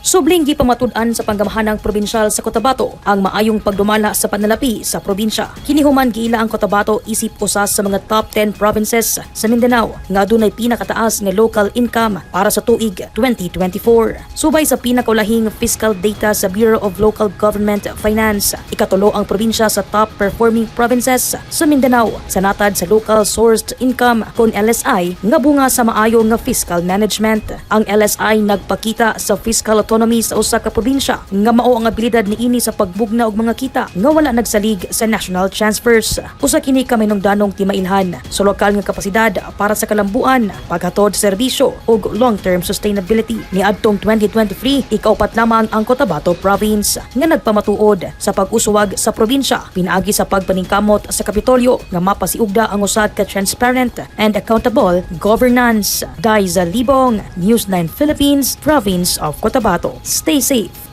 Subling gipamatud-an sa panggamahanang probinsyal sa Cotabato ang maayong pagdumala sa panalapi sa probinsya. Kini human giila ang Cotabato isip usa sa mga top 10 provinces sa Mindanao nga adunay pinakataas nga local income para sa tuig 2024. Subay sa pinakaulahing fiscal data sa Bureau of Local Government Finance, ikatulo ang probinsya sa top performing provinces sa Mindanao sa natad sa local sourced income kon LSI nga bunga sa maayo nga fiscal management. Ang LSI nagpakita sa fiscal autonomy sa usa ka probinsya nga mao ang abilidad niini sa pagbugna og mga kita nga wala nagsalig sa national transfers. Usa kini ka mahinungdanong timailhan sa lokal nga kapasidad para sa kalambuan, paghatod sa serbisyo ug long-term sustainability. Niadtong 2023, ikaupat lamang ang Cotabato Province nga nagpamatuod sa pag-uswag sa probinsya pinaagi sa pagpaningkamot sa Kapitolyo nga mapasiugda ang usa ka transparent and accountable governance. Daiza Libong, News 9 Philippines, Province of Cotabato. Stay safe.